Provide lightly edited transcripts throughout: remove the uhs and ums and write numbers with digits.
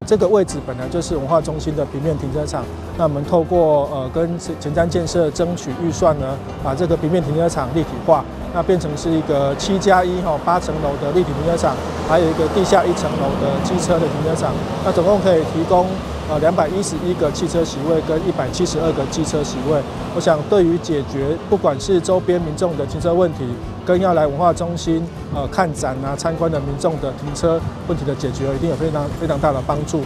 這個位置本來就是文化中心的平面停車場，那我們透過跟前瞻建設爭取預算呢，把這個平面停車場立體化，那變成是一個7+1哈8層樓的立體停車場，還有一個地下1層樓的機車的停車場，那總共可以提供211個汽車席位跟172個機車席位。我想對於解決不管是周邊民眾的停車問題，跟要來文化中心看展啊參觀的民眾的停車問題的解決，一定有非常非常大的幫助。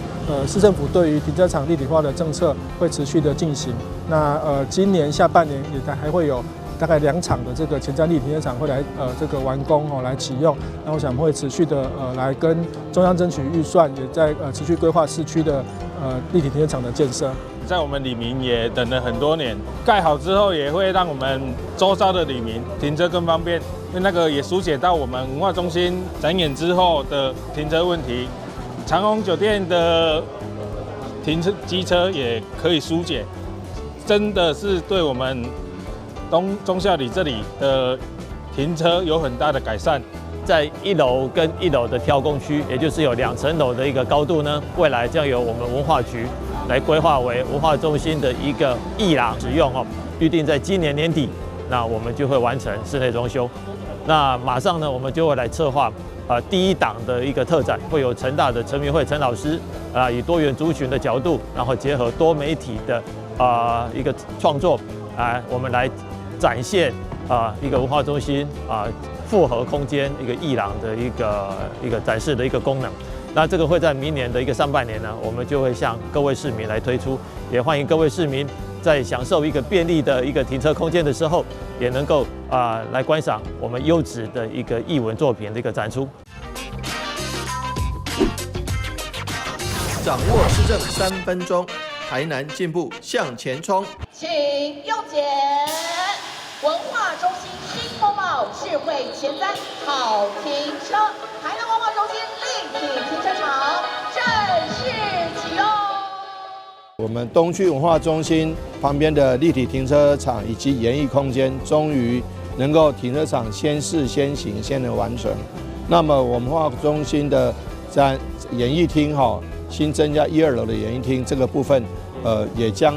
市政府對於停車場立體化的政策會持續的進行。那今年下半年也還會有大概2場的這個前瞻立體停車場會來這個完工哦來啟用。那我想會持續的來跟中央爭取預算，也在持續規劃市區的立體停車場的建設。在我們里民也等了很多年，蓋好之後也會讓我們周遭的里民停車更方便，因為那個也疏解到我們文化中心展演之後的停車問題，長榮酒店的停車機車也可以疏解，真的是對我們東忠孝里這裡的停車有很大的改善。在1樓跟1樓的挑空區，也就是有2層樓的一個高度呢，未來將由我們文化局來規劃為文化中心的一個藝廊使用哦。預定在今年年底，那我們就會完成室內裝修。那馬上呢，我們就會來策劃第一檔的一個特展，會由成大的陳明惠陳老師啊，以多元族群的角度，然後結合多媒體的一個創作啊，我們來展現一個文化中心啊複合空間一個藝廊的一個展示的一個功能。那這個會在明年的一個上半年呢，我們就會向各位市民來推出，也歡迎各位市民在享受一個便利的一個停車空間的時候，也能夠來觀賞我們優質的一個藝文作品的一個展出。掌握市政3分鐘，台南進步向前衝。請右檢文化中心新風貌智慧前瞻好停車，台南文化中心立體停車場正式啟用。我們東區文化中心旁邊的立體停車場以及演藝空間，終於能夠停車場先試先行，先能完成。那麼我們文化中心的在演藝廳哈，新增加1、2樓的演藝廳這個部分，也將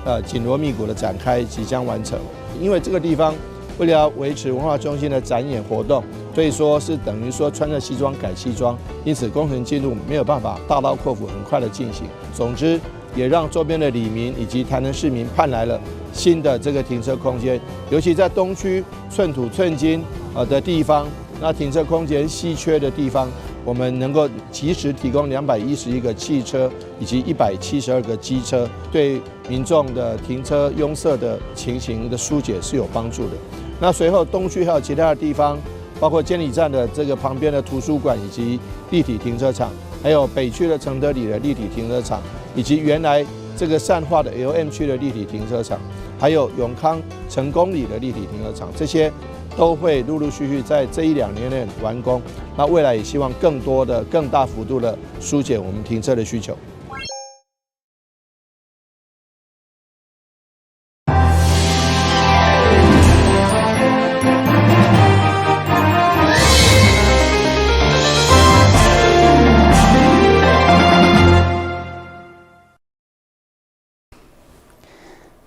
緊鑼密鼓的展開，即將完成。因為這個地方為了要維持文化中心的展演活動，所以說是等於說穿着西裝改西裝，因此工程進度沒有辦法大刀闊斧很快的進行。總之，也讓周邊的里民以及台南市民盼來了新的這個停車空間，尤其在東區寸土寸金的地方，那停車空間稀缺的地方，我們能夠及時提供211個汽車以及172個機車，對民眾的停車擁塞的情形的疏解是有幫助的。那隨後東區還有其他的地方，包括監理站的這個旁邊的圖書館以及立體停車場，還有北區的承德里的立體停車場，以及原來這個善化的 LM 區的立體停車場，還有永康成功里的立體停車場，這些都會陸陸續續在這1、2年內完工。那未來也希望更多的、更大幅度的疏解我們停車的需求。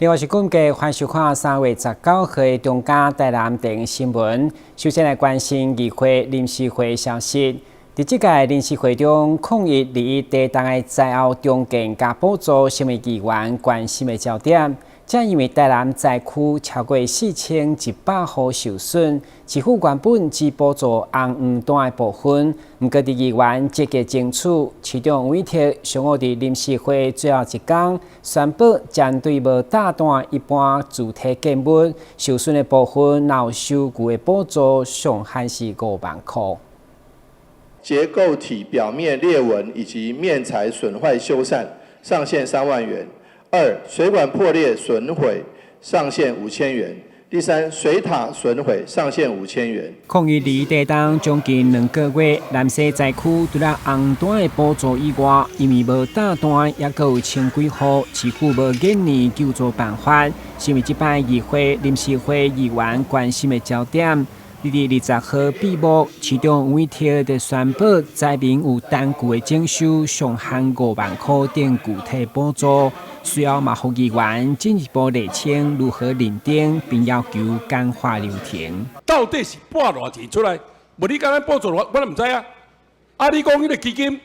另外是今日歡迎收看3月19號的中嘉台南電新聞。首先來關心議會臨時會消息。佇這屆臨時會中，0121地動的災後重建佮補助成為議員關心的焦點。這因為台南災區超過4100戶受損，市府原本只補助紅黃單的部分，毋過佇議員積極爭取，市長委託上午佇臨時會最後一工宣布，針對無貼單一般主體建物受損的部分，若有收據的補助上限是5萬塊。結構體表面裂紋以及面材損壞修繕，上限3萬元。2、水管破裂損毀上限5000元。第3，水塔損毀上限5000元。0121地動將近2個月，南西災區除了紅單的補助以外，因為無貼單，猶閣有千幾戶市府無研擬救助辦法，成為這擺議會臨時會議員關心的焦點。佇20號閉幕，市長委託就宣布，災民有單據的徵收上限5萬箍等具體補助，隨後嘛予議員進一步釐清如何認定，並要求簡化流程。到底是撥偌濟出來？無你共咱補助，我咱毋知啊。啊，你講彼個基金，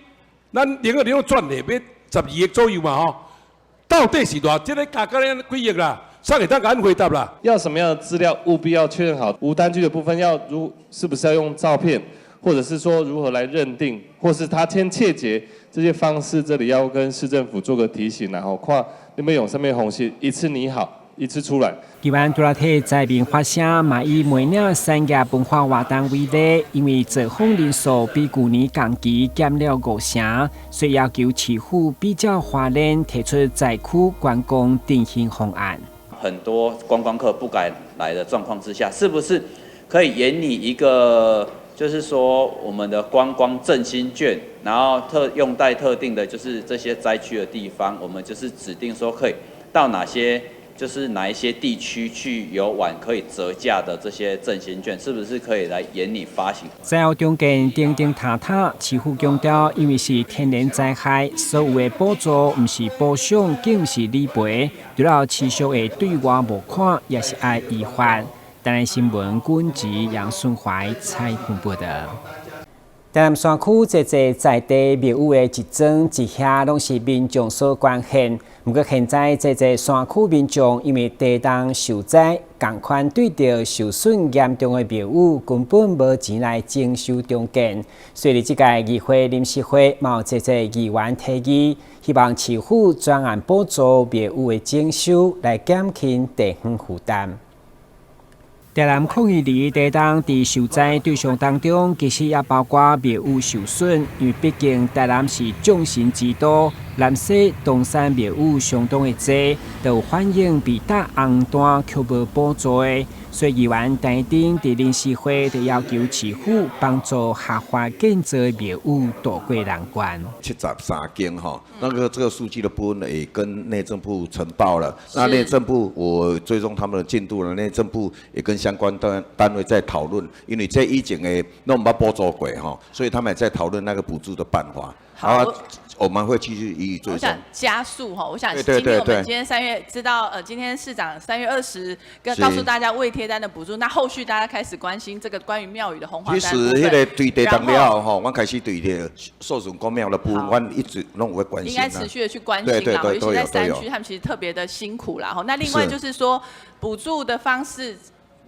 咱另外另外轉的欲12億左右嘛吼？到底是偌？這个加加咧幾億啦？啥會當共阮回答啦？要什麼樣的資料，務必要確認好。無單據的部分要如是不是要用照片，或者是說如何來認定，或是他簽切結這些方式，這裡要跟市政府做個提醒，然後看你們用啥物方式，一次擬好，一次出來。議員除了替災民發聲，嘛以梅嶺產業文化活動為例，因為造訪人數比舊年同期減了5成，所以要求市府比照花蓮提出災區觀光振興方案。很多觀光客不敢來的狀況之下，是不是可以研擬一個，就是說我們的觀光振興券，然後特用在特定的，就是這些災區的地方，我們就是指定說可以到哪些，就是哪一些地區去遊玩可以折價的這些振興券，是不是可以來研擬發行？災後重建釘釘塔塔，市府強調，因為是天然災害，所有的補助毋是補償，更毋是理賠，除了持續的對外募款，也是愛依法。台南新聞軍籍楊順懷採訪報道。台南山區濟濟在地廟宇的一莊一瓦，攏是民眾所捐獻。毋過現在濟濟山區民眾因為地動受災，仝款對著受損嚴重的廟宇，根本無錢來整修重建。所以這屆議會臨時會，嘛有濟濟議員提議，希望市府專案補助廟宇的整修，來減輕地方負擔。台南012地動佇受災對象當中，其實也包括廟宇受損，因為畢竟台南是眾神之都，南勢東山廟宇相當的濟，都有反映被打紅單卻無補助的，所以議員陳丁佇臨時會就要求市府幫助合法建造廟宇渡過難關。73間哈，那個這個數據的部分也跟內政部呈報了，那內政部我追蹤他們的進度了，內政部也跟相關單位在討論，因為這以前的攏毋捌補助過哈，所以他們也在討論那個補助的辦法。好，我們會繼續予以追蹤。我想加速哈，我想今天我們今天三月知道，今天市長3月20跟告訴大家未貼單的補助，那後續大家開始關心這個關於廟宇的紅黃單。其實彼个對地動了後，阮開始對這個受損宮廟的部分，阮一直攏有關心。應該持續的去關心啦，尤其在山區，他們其實特別的辛苦啦。那另外就是說補助的方式。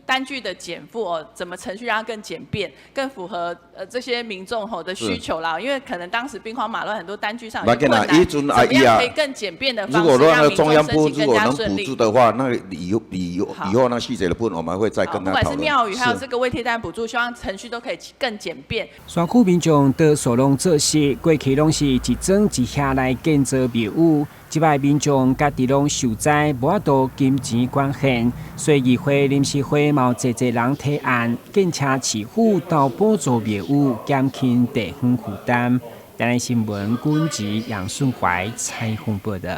單據的減負哦，怎麼程序讓它更簡便，更符合這些民眾吼的需求啦？因為可能當時兵荒馬亂，很多單據上有困難，怎麼樣可以更簡便的方式讓民眾申請更加順利？如果那個中央部如果能補助的話，那以後那細節的部分，我們會再跟他討論。不管是廟宇，還有這個未貼單補助，希望程序都可以更簡便。山區民眾多數攏做事，過去攏是一莊一瓦來建造廟宇。這擺民眾家己攏受災，無法度金錢捐獻，所以議會臨時會嘛有濟濟人提案，建請市府鬥補助廟宇，減輕地方負擔。台南新聞軍籍楊順懷採訪報道。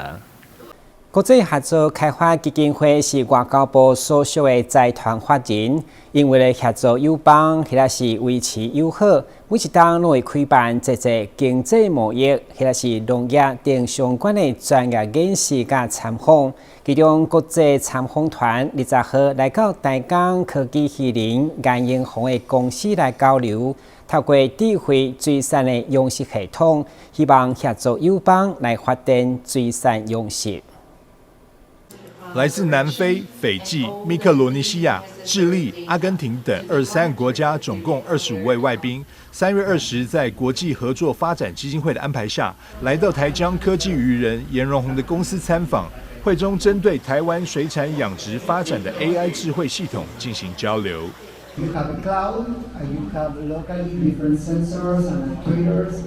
國際合作開發基金會是外交部所屬的財團法人，𪜶為了協助友邦，或者是維持友好，每一冬攏會開辦濟濟經濟貿易，或者是農業等相關的專業演習佮參訪。其中，國際參訪團20號來到台江科技漁人顏英宏的公司來交流，透過智慧水產的養殖系統，希望協助友邦來發展水產養殖。來自南非、斐濟、密克羅尼西亞、智利、阿根廷等23個國家，總共25位外賓，3月20在國際合作發展基金會的安排下，來到台江科技漁人顏榮宏的公司參訪。會中針對台灣水產養殖發展的 AI 智慧系統進行交流。 You have a cloud and you have locally different sensors and actuators.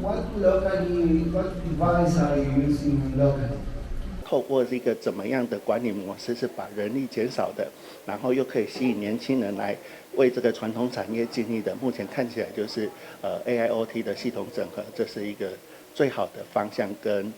What locally, what device are you using locally? 透過這個怎麼樣的管理模式，是把人力減少的，然後又可以吸引年輕人來為這個傳統產業盡力的。目前看起來就是AIoT 的系統整合，這是一個最好的方向跟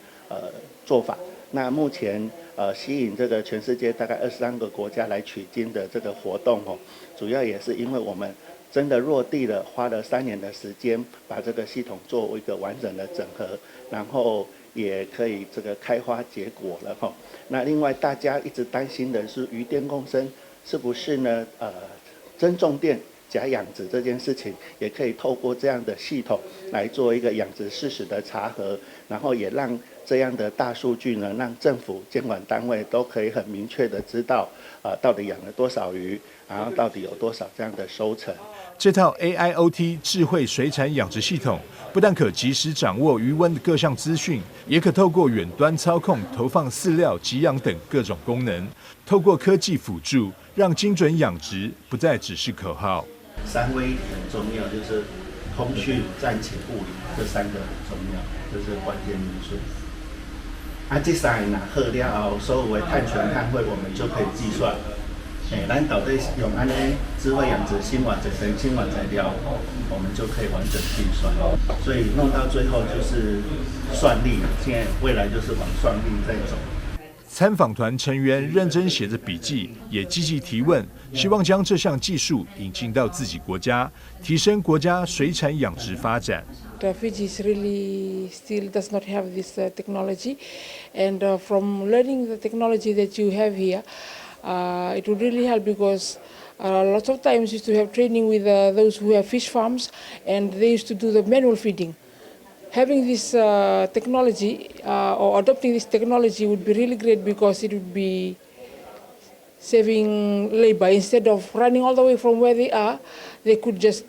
做法。那目前吸引這個全世界大概23個國家來取經的這個活動哦，主要也是因為我們真的落地了，花了3年的時間把這個系統做一個完整的整合，然後也可以這個開花結果了哈。那另外大家一直擔心的是漁電共生是不是呢？真種電假養殖這件事情，也可以透過這樣的系統來做一個養殖事實的查核，然後也讓這樣的大數據呢，讓政府監管單位都可以很明確的知道，到底養了多少魚，然後到底有多少這樣的收成。這套 AIoT 智慧水產養殖系統，不但可及時掌握魚塭的各項資訊，也可透過遠端操控投放飼料、給養等各種功能。透過科技輔助，讓精準養殖不再只是口號。三位一體很重要，就是通訊、戰情、物理這三個很重要，這是關鍵因素。啊，這三个若好了後，所有的碳權碳匯，我們就可以計算。咱到底用按呢智慧養殖省偌濟電、省偌濟料，我們就可以完整計算。所以弄到最後就是算力，現在未來就是往算力在走。參訪團成員認真寫着筆記，也積極提問，希望將這項技術引進到自己國家，提升國家水產養殖發展。 The Fiji is really still does not have this technology, and from learning the technology that you have here, it would really help because lots of times used to have training with those who have fish farms, and they used to do the manual feeding. Having this technology or adopting this technology would be really great because it would be saving labor. Instead of running all the way from where they are, they could just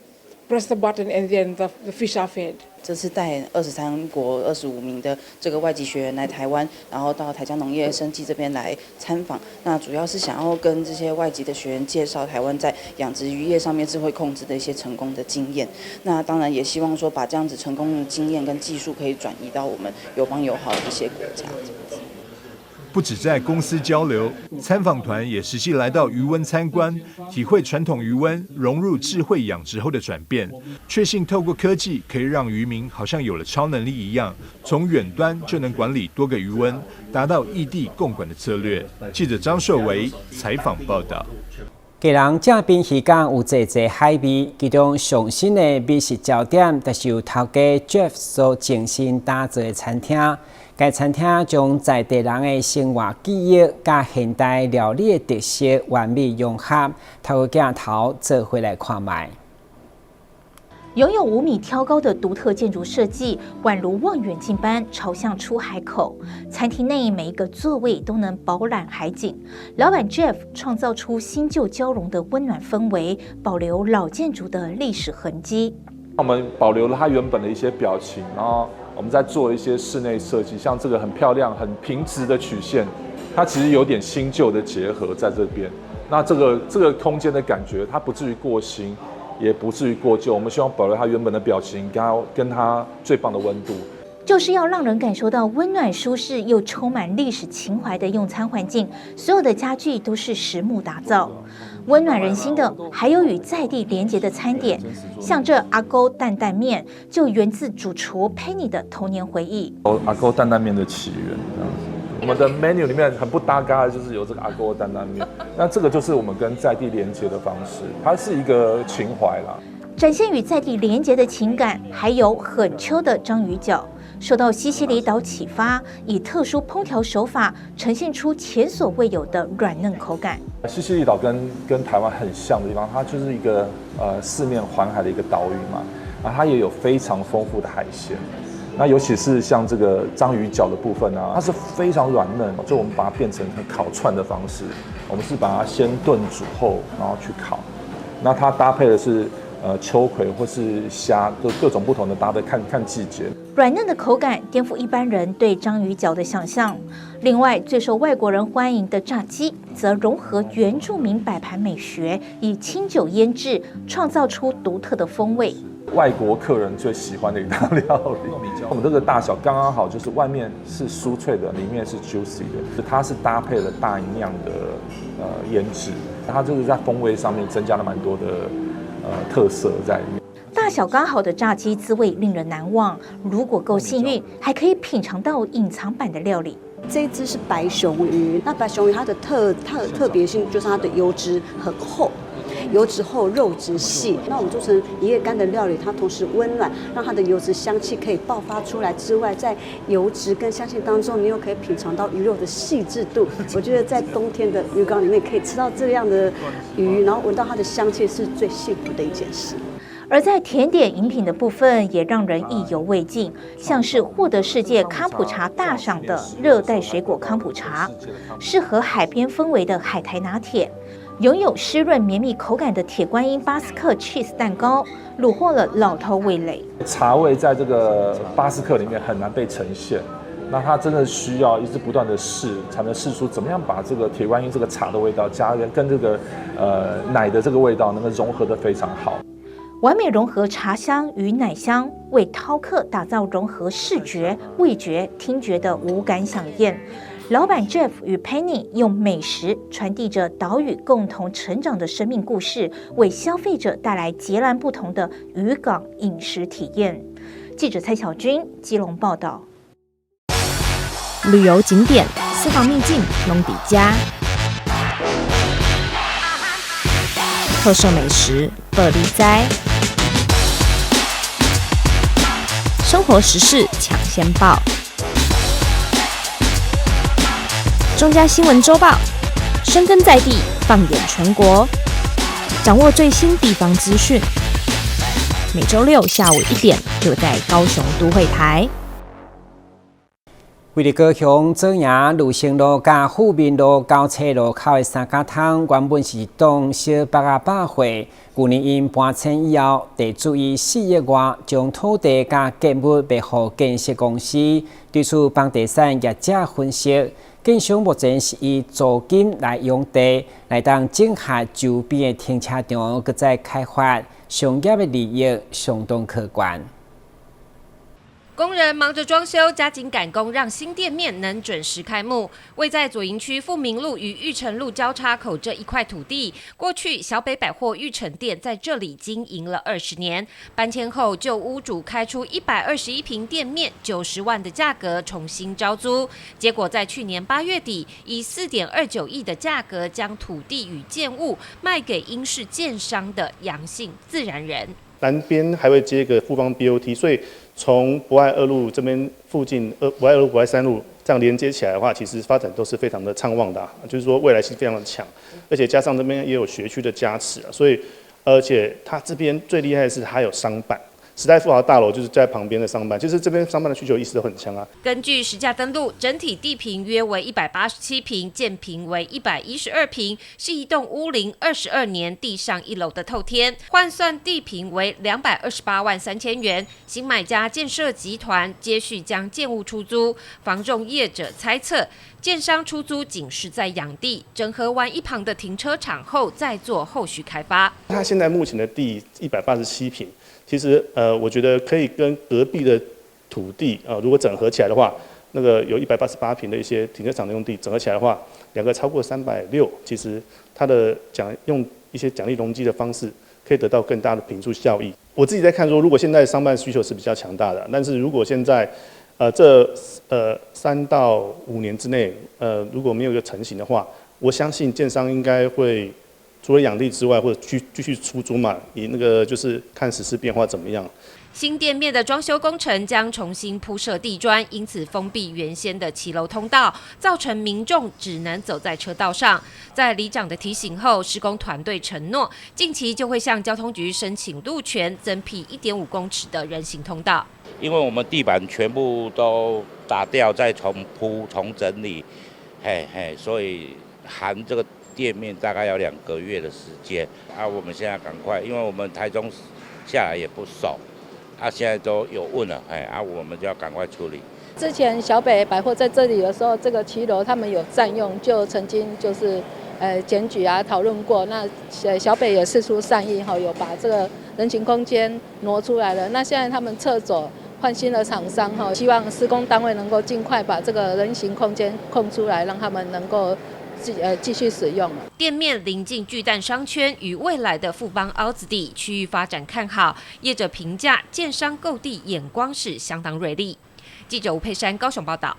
press the button and then the fish are fed. 這次帶23國25名的這個外籍學員來台灣，然後到台江農業生技這邊來參訪。那主要是想要跟這些外籍的學員介紹台灣在養殖漁業上面智慧控制的一些成功的經驗。那當然也希望說把這樣子成功的經驗跟技術可以轉移到我們友邦友好的一些國家。不止在公司交流，參訪團也實際來到魚塭參觀，體會傳統魚塭融入智慧養殖後的轉變。確信透過科技可以讓漁民好像有了超能力一樣，從遠端就能管理多個魚塭，達到異地共管的策略。記者張碩維採訪報道。基隆正濱漁港有濟濟海味，其中上新的美食焦點，就是由頭家 Jeff 所精心打造的餐廳。該餐廳將在地人的生活記憶佮現代料理的特色完美融合。透過鏡頭做伙來看覓。擁有5米挑高的獨特建築設計，宛如望遠鏡般朝向出海口。餐廳內每一個座位都能飽覽海景。老闆 Jeff 創造出新舊交融的溫暖氛圍，保留老建築的歷史痕跡。我們保留了它原本的一些表情，然後我們在做一些室內設計，像這個很漂亮、很平直的曲線，它其實有點新舊的結合在這邊。那這個空間的感覺，它不至於過新，也不至於過舊。我們希望保留它原本的表情，跟它最棒的溫度，就是要讓人感受到溫暖舒適又充滿歷史情懷的用餐環境。所有的家具都是實木打造，溫暖人心的還有與在地連結的餐點，像這阿勾擔擔麵就源自主廚 Penny 的童年回憶。哦，阿勾擔擔麵的起源這樣子。我們的 menu 裡面很不搭嘎的，就是有這個阿勾擔擔麵。那這個就是我們跟在地連結的方式，它是一個情懷啦。展現與在地連結的情感，還有很秋的章魚腳，受到西西里島啟發，以特殊烹調手法呈現出前所未有的軟嫩口感。西西里島跟台灣很像的地方，它就是一個四面環海的一個島嶼嘛，啊，它也有非常豐富的海鮮。那尤其是像這個章魚腳的部分啊，它是非常軟嫩，就我們把它變成烤串的方式，我們是把它先燉煮後，然後去烤。那它搭配的是秋葵或是蝦，就各種不同的搭配，看看季節。軟嫩的口感顛覆一般人對章魚腳的想象。另外，最受外國人歡迎的炸雞，則融合原住民擺盤美學，以清酒醃製，創造出獨特的風味。外國客人最喜歡的一道料理，我們這個大小剛剛好，就是外面是酥脆的，裡面是 juicy 的，它是搭配了大吟釀的醃製，它就是在風味上面增加了蠻多的特色在裡面。大小剛好的炸雞滋味令人難忘，如果夠幸運，還可以品嘗到隱藏版的料理。這一隻是白熊魚，那白熊魚它的特別性就是它的油脂很厚。油脂厚，肉質細。那我們做成一夜乾的料理，它同時溫暖，讓它的油脂香氣可以爆發出來之外，在油脂跟香氣當中，你又可以品嘗到魚肉的細緻度。我覺得在冬天的漁港裡面可以吃到這樣的魚，然後聞到它的香氣，是最幸福的一件事。而在甜點飲品的部分，也讓人意猶未盡，像是獲得世界康普茶大賞的熱帶水果康普茶，適合海邊氛圍的海苔拿鐵，擁有濕潤綿密口感的鐵觀音巴斯克 cheese 蛋糕，虜獲了老饕味蕾。茶味在這個巴斯克裡面很難被呈現，那它真的需要一直不斷的試，才能試出怎麼樣把這個鐵觀音這個茶的味道加跟這個奶的這個味道能夠融合得非常好。完美融合茶香與奶香，為饕客打造融合視覺、味覺、聽覺的五感饗宴。老闆 Jeff 與 Penny 用美食傳遞着島嶼共同成長的生命故事，為消費者帶來截然不同的漁港飲食體驗。記者蔡小軍基隆報道。旅遊景點、私房秘境、攏佇遮，特色美食報你知，生活時事搶先報，中嘉新聞週報，深耕在地，放眼全國，掌握最新地方資訊。每週六下午1點，就在高雄都會台。位佇高雄左營魯生路佮富民路交叉路口的三甲通，原本是一棟小北仔百貨，舊年𪜶搬遷以後，地主以4億外將土地佮建物賣予建設公司。對此，房地產業者分析，建商目前是以租金來用地，來當整合周邊的停車場，閣再開發，商業的利益相當可觀。工人忙着裝修，加緊趕工，讓新店面能準時開幕。位在左營區富民路與玉成路交叉口這一塊土地，過去小北百貨玉成店在這裡經營了20年。搬遷後，舊屋主開出121坪店面90萬的價格重新招租，結果在去年8月底，以4.29億的價格將土地與建物賣給應是建商的楊姓自然人。南邊還會接一個富邦 BOT，所以從博愛二路這邊附近，博愛二路、博愛三路這樣連接起來的話，其實發展都是非常的暢旺的，就是說未來性非常的強，而且加上這邊也有學區的加持啊，所以而且它這邊最厲害的是它有商辦。時代富豪大樓就是在旁邊的商辦，就是這邊商辦的需求意識都很強啊。根據實價登錄，整體地坪約為187坪，建坪為112坪，是一棟屋齡22年、地上一樓的透天，換算地坪為228萬3千元。新買家建設集團接續將建物出租，房仲業者猜測，建商出租僅是在養地，整合完一旁的停車場後再做後續開發。他現在目前的地187坪。其實，我覺得可以跟隔壁的土地啊，如果整合起來的話，那個有188坪的一些停車場的用地整合起來的話，兩個超過360，其實它的獎用一些獎勵容積的方式，可以得到更大的坪數效益。我自己在看說，如果現在商辦需求是比較強大的，但是如果現在，這3到5年之內，如果沒有一個成型的話，我相信建商應該會。除了養地之外，或者繼續出租嘛，以那個就是看時事變化怎麼樣。新店面的裝修工程將重新鋪設地磚，因此封閉原先的騎樓通道，造成民眾只能走在車道上。在里長的提醒後，施工團隊承諾，近期就會向交通局申請路權，增闢1.5公尺的人行通道。因為我們地板全部都打掉，再重鋪重整理，嘿嘿，所以含這個。店面大概要2個月的時間啊！我們現在趕快，因為我們台中下來也不熟，啊，現在都有問了，哎，啊，我們就要趕快處理。之前小北百貨在這裡的時候，這個騎樓他們有佔用，就曾經就是檢舉啊討論過。那小北也釋出善意哈，有把這個人行空間挪出來了。那現在他們撤走，換新的廠商哈，希望施工單位能夠盡快把這個人行空間空出來，讓他們能夠繼續使用。店面臨近巨蛋商圈與未來的富邦凹子底區域發展看好，業者評價建商購地眼光是相當銳利。記者吳佩珊高雄報道。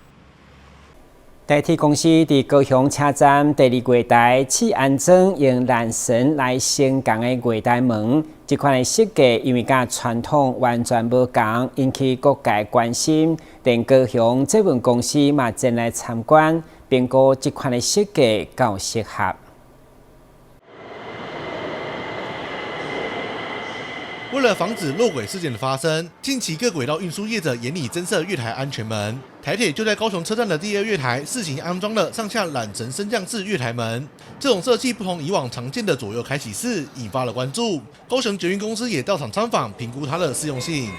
台鐵公司佇高雄車站第二月台試安裝用纜繩來升降的月台門，這款的設計因為佮傳統完全無仝，引起各界關心。連高雄捷運公司嘛前來參觀，評估這款的設計夠適合。為了防止落軌事件的發生，近期各軌道運輸業者研擬增設月台安全門。台鐵就在高雄車站的第二月台試行安裝了上下纜繩升降式月台門。這種設計不同以往常見的左右開啟式，引發了關注。高雄捷運公司也到場參訪，評估它的適用性。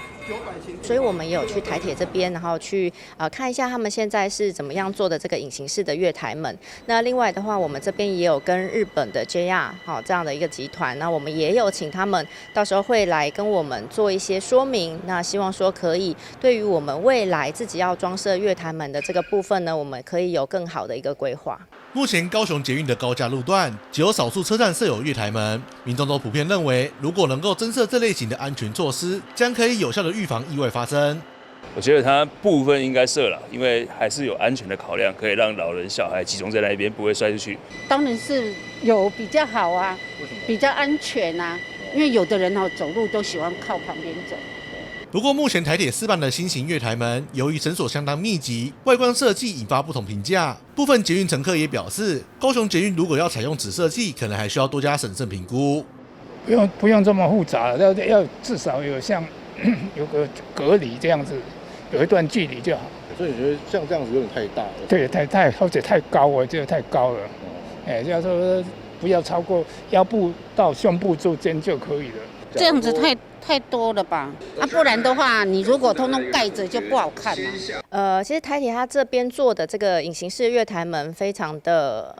所以我們也有去台鐵這邊，然後去看一下他們現在是怎麼樣做的這個隱形式的月台門。那另外的話，我們這邊也有跟日本的 JR 好這樣的一個集團，那我們也有請他們到時候會來跟我們做一些說明。那希望說可以對於我們未來自己要裝設月台門的這個部分呢，我們可以有更好的一個規劃。目前高雄捷運的高架路段只有少數車站設有月台門，民眾都普遍認為，如果能夠增設這類型的安全措施，將可以有效的預防意外發生。我覺得它部分應該設了，因為還是有安全的考量，可以讓老人、小孩集中在那邊，不會摔出去。當然是有比較好啊，比較安全啊，因為有的人哦走路都喜歡靠旁邊走。不過，目前台鐵試辦的新型月台門，由於繩索相當密集，外觀設計引發不同評價。部分捷運乘客也表示，高雄捷運如果要採用此設計，可能還需要多加審慎評估。不用這麼複雜，要至少有像有個隔離這樣子，有一段距離就好。所以你覺得像這樣子有點太大了？對，太或者太高，我覺得太高了。哎，要說不要超過腰部到胸部中間就可以了。這樣子太多了吧？啊，不然的話，你如果通通蓋着就不好看了。其實台鐵它這邊做的這個隱形式月台門非常的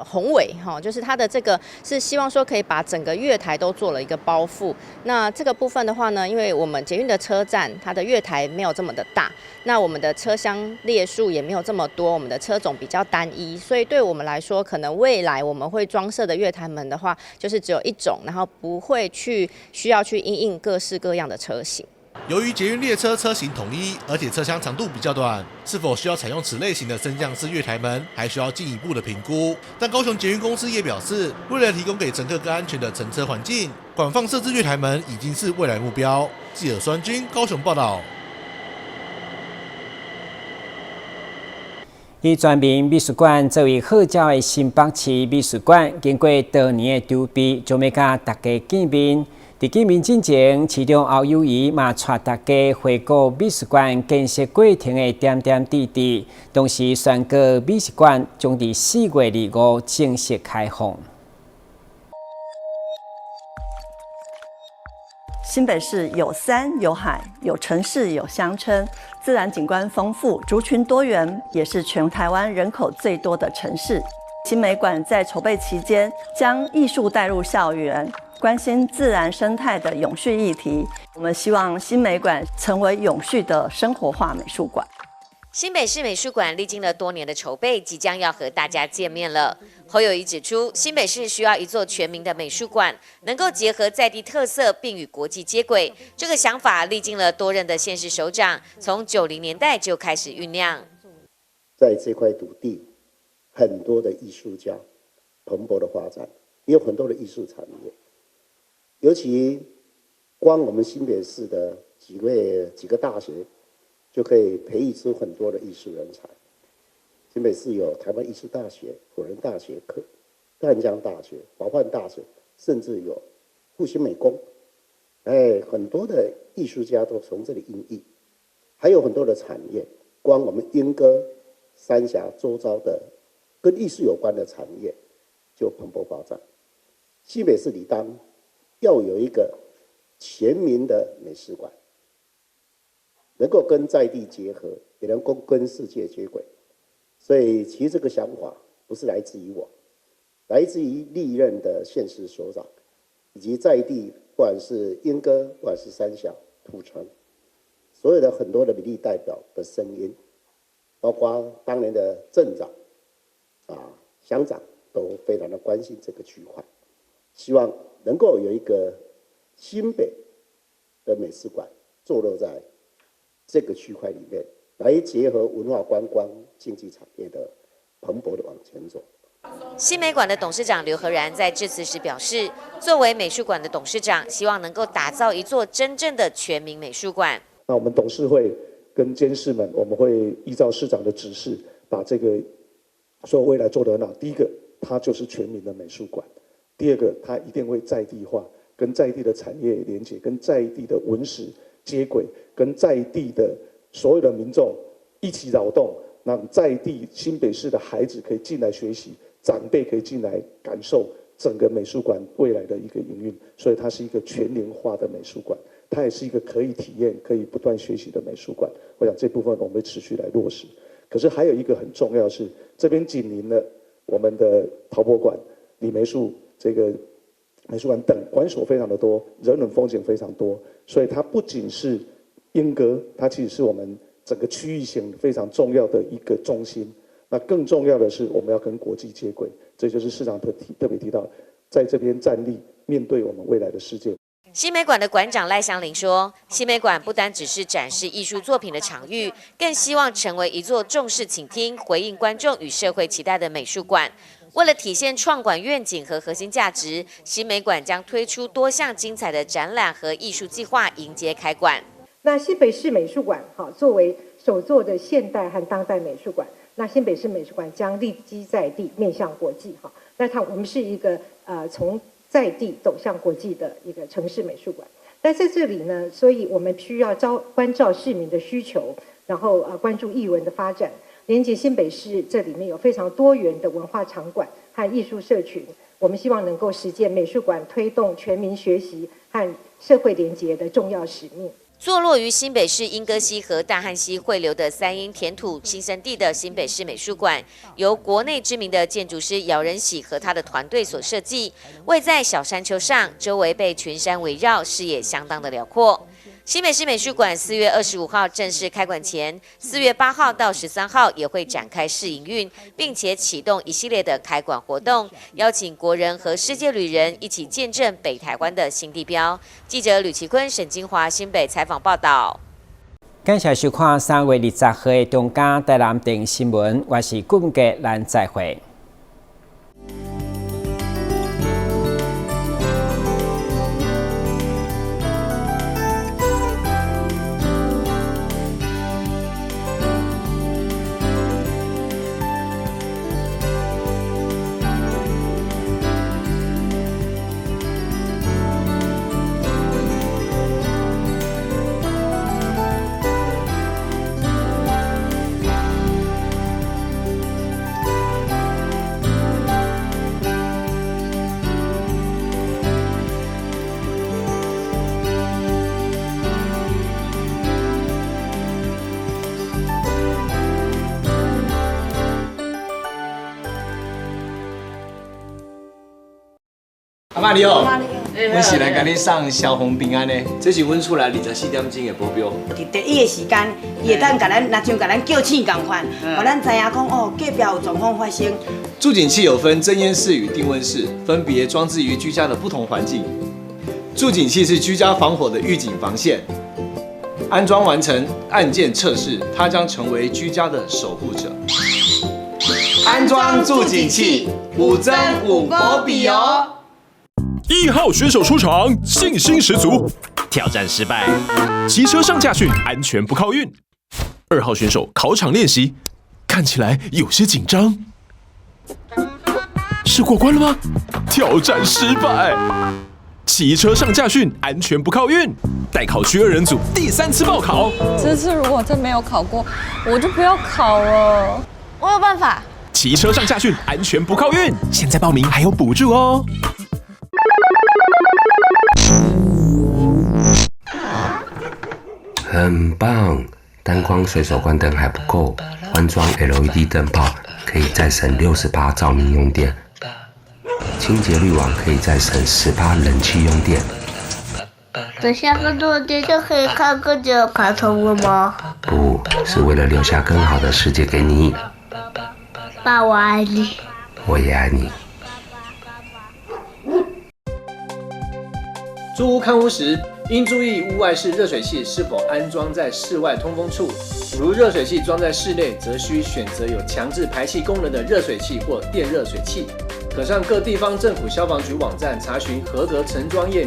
宏偉哈，就是它的這個是希望說可以把整個月台都做了一個包覆。那這個部分的話呢，因為我們捷運的車站它的月台沒有這麼的大，那我們的車廂列數也沒有這麼多，我們的車種比較單一，所以對我們來說，可能未來我們會裝設的月台門的話，就是只有一種，然後不會去需要去因應各式各樣的車型。由於捷運列車車型統一，而且車廂長度比較短，是否需要採用此類型的升降式月台門，還需要進一步的評估。但高雄捷運公司也表示，為了提供給乘客更安全的乘車環境，廣泛設置月台門已經是未來目標。記者孫軍高雄報道。以全民美術館作為號召的新北市美術館，經過多年的籌備，將欲佮大家見面。佇見面進前，市長侯友宜嘛帶大家回顧美術館建設過程的點點滴滴，同時宣告美術館將佇4月25正式開放。新北市有山有海，有城市有鄉村，自然景觀豐富，族群多元，也是全台灣人口最多的城市。新美館在籌備期間，將藝術帶入校園，關心自然生態的永續議題。我們希望新美館成為永續的生活化美術館。新北市美術館歷經了多年的籌備，即將要和大家見面了。侯友宜指出，新北市需要一座全民的美術館，能夠結合在地特色，並與國際接軌。這個想法歷經了多任的縣市首長，從90年代就開始醞釀。在這塊土地，很多的藝術家蓬勃的發展，也有很多的藝術產業。尤其光我們新北市的幾個大學，就可以培育出很多的藝術人才。新北市有台灣藝術大學、輔仁大學、淡江大學、華梵大學，甚至有復興美工。哎，很多的藝術家都從這裡孕育，還有很多的產業。光我們鶯歌三峽周遭的跟藝術有關的產業就蓬勃發展。新北市理當要有一個全民的美術館，能夠跟在地結合，也能夠跟世界接軌。所以，其實這個想法不是來自於我，來自於歷任的縣市首長，以及在地，不管是鶯歌，不管是三峽、土城，所有的很多的民意代表的聲音，包括當年的鎮長、鄉長，都非常的關心這個區塊，希望能夠有一個新北的美術館坐落在這個區塊裡面，來結合文化觀光、經濟產業的蓬勃的往前走。新美馆的董事长刘和然在致辞时表示，作为美术馆的董事长，希望能够打造一座真正的全民美术馆。那我们董事会跟监事们，我们会依照市长的指示，把这个说未来做得很好。第一个，它就是全民的美术馆；第二个，它一定会在地化，跟在地的产业连结，跟在地的文史接轨，跟在地的所有的民众一起扰动，让在地新北市的孩子可以进来学习，长辈可以进来感受整个美术馆未来的一个营运。所以它是一个全龄化的美术馆，它也是一个可以体验、可以不断学习的美术馆。我想这部分我们会持续来落实。可是还有一个很重要的是，这边紧邻了我们的陶博馆、李梅树这个美术馆等馆所非常的多，人文风景非常多，所以它不仅是莺歌，它其实是我们整个区域性非常重要的一个中心。那更重要的是，我们要跟国际接轨，这就是市长特别提到，在这边站立，面对我们未来的世界。新美馆的馆长赖香林说：“新美馆不单只是展示艺术作品的场域，更希望成为一座重视倾听、回应观众与社会期待的美术馆。为了体现创馆愿景和核心价值，新美馆将推出多项精彩的展览和艺术计划，迎接开馆。那新北市美术馆，作为首座的现代和当代美术馆，那新北市美术馆将立基在地，面向国际。那我们是一个从在地走向国际的一个城市美术馆。但在这里呢，所以我们需要关照市民的需求，然后关注艺文的发展，连接新北市这里面有非常多元的文化场馆和艺术社群。我们希望能够实践美术馆推动全民学习和社会连结的重要使命。坐落于新北市莺歌溪和大汉溪汇流的三莺田土新生地的新北市美术馆，由国内知名的建筑师姚仁喜和他的团队所设计，位在小山丘上，周围被群山围绕，视野相当的辽阔。新北市美术馆4月25号正式开馆前，4月8号到13号也会展开试营运，并且启动一系列的开馆活动，邀请国人和世界旅人一起见证北台湾的新地标。记者吕奇坤、沈金华新北采访报道。感谢收看3月20号的中嘉台南电新闻，我是顾杰，咱再会。阿妈你好，阮是来共你送消防平安的，这是阮厝内24点钟的保镖。伫第一个时间，伊会当共咱，若像共咱叫醒仝款，予咱知影讲哦，隔壁有状况发生。住警器有分侦烟室与定温室，分别装置于居家的不同环境。住警器是居家防火的预警防线，安装完成按键测试，它将成为居家的守护者。安装住警器，5增5保比哦。1号选手出场，信心十足，挑战失败，骑车上驾训，安全不靠运。2号选手考场练习，看起来有些紧张，是过关了吗？挑战失败，骑车上驾训，安全不靠运。待考区2人组第3次报考，这次如果真没有考过，我就不要考了。我有办法。骑车上驾训，安全不靠运，现在报名还有补助哦。很棒，单光随手关灯还不够，换装 LED 灯泡可以再省68照明用电，清洁滤网可以再省18冷气用电。等下更多的电就可以看更久的卡通了吗？不，是为了留下更好的世界给你。爸，我爱你。我也爱你。租屋看屋时，应注意屋外式热水器是否安装在室外通风处，如熱水器裝在室內，則需選擇有強制排氣功能的熱水器或電熱水器。可上各地方政府消防局網站查詢合格承裝業。